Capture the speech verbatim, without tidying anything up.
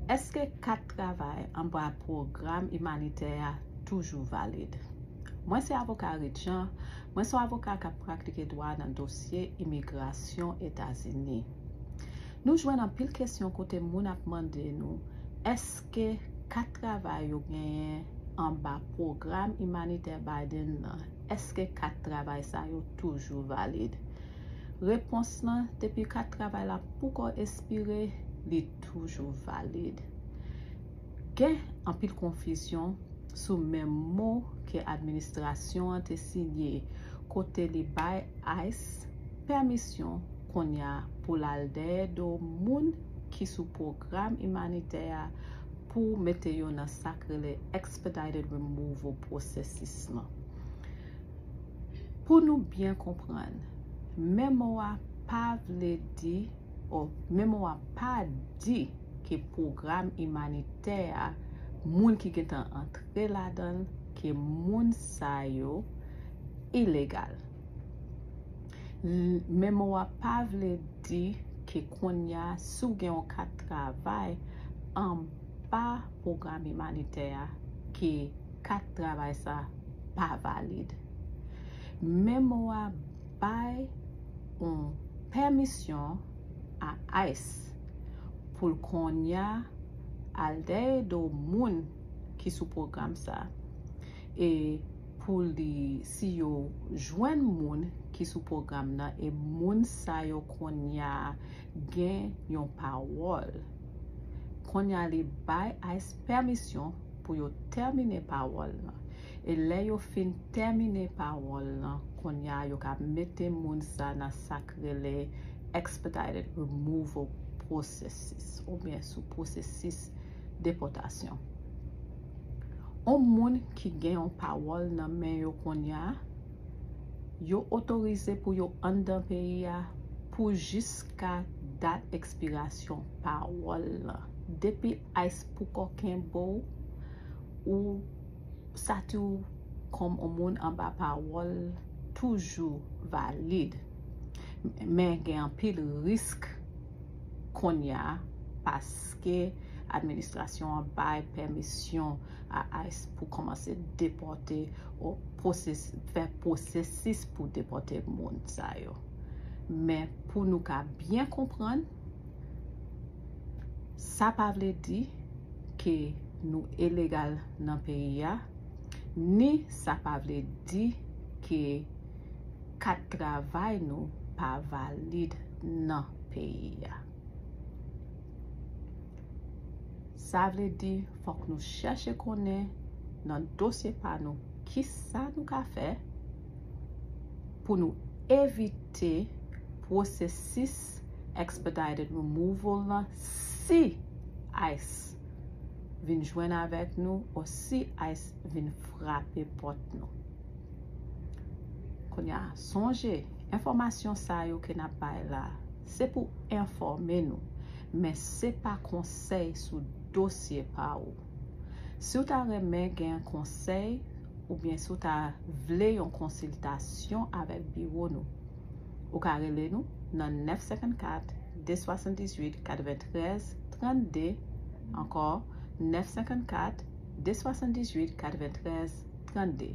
Èske kat travay anba pwogram imanitè a toujou valid? Mwen se avoka Rit Jean, mwen se yon avoka k ap pratike dwa nan dosye imigrasyon Etazini. Nou jwenn anpil kesyon kote moun ap mande nou, èske kat travay yo genyen anba pwogram imanitè Biden nan, èske kat travay sa yo toujou valid? Repons lan, depi kat travay la poko espire, li toujou valid. Gen anpil konfizyon sou memo ke administrasyon an te sinye, kote li bay ICE pèmisyon kounye a pou l al dèyè do moun ki sou pwogram imanitè a pou mete yo nan sa k rele expedited removal pwosesis lan. Pou nou byen konprann, memo a pa vle di, o, memo a pa di ke pwogram imanitè a, moun ki gentan antre ladan l, ke moun sa yo ilegal. Memo a pa vle di ke kounye a, si w gen yon kat travay anba pwogram imanitè a, ke kat travay sa pa valid. Memo a bay yon pèmisyon a ICE pou l kounye a al dèyè do moun ki sou pwogram sa, e pou li, si yo jwenn moun ki sou pwogram nan e moun sa yo kounye a gen yon pawòl, kounye a li bay ICE pèmisyon pou yo tèmine pawòl lan. E lè yo fin tèmine pawòl lan, kounye a yo ka mete moun sa nan sa k rele expedited removal processes, oubyen sou pwosesis depòtasyon. Yon moun ki gen yon pawòl nan men yo kounye a, yo otorize pou yo anndan peyi a pou jiska dat ekspirasyon pawòl lan. Depi ICE poko kenbe w, ou sati w kòm yon moun anba pawòl toujou valid. Men gen anpil risk kounye a, paske administrasyon an bay pèmisyon a ICE pou kòmanse depòte, o, pwoses-, fè pwosesis pou depòte moun sa yo. Men pou nou ka byen konprann, sa pa vle di ke nou ilegal nan peyi a, ni sa pa vle di ke kat travay nou pa valid nan peyi a. Sa vle di, fòk nou chèche konnen nan dosye pa nou kisa nou ka fè pou nou evite pwosesis expedited removal lan si ICE vin jwenn avèk nou o si ICE vin frape pòt nou. Kounye a, sonje, enfòmasyon sa yo ke n ap bay la, se pou enfòme nou, men se pa konsèy sou dosye pa ou. Si w ta renmen gen konsèy, oubyen si w ta vle yon konsiltasyon avèk biwo nou, ou ka rele nou nan nèf senkannkat, de swasanndizuit, katreventrèz, trannde, ankò, nèf senkannkat, de swasanndizuit, katreventrèz, trannde.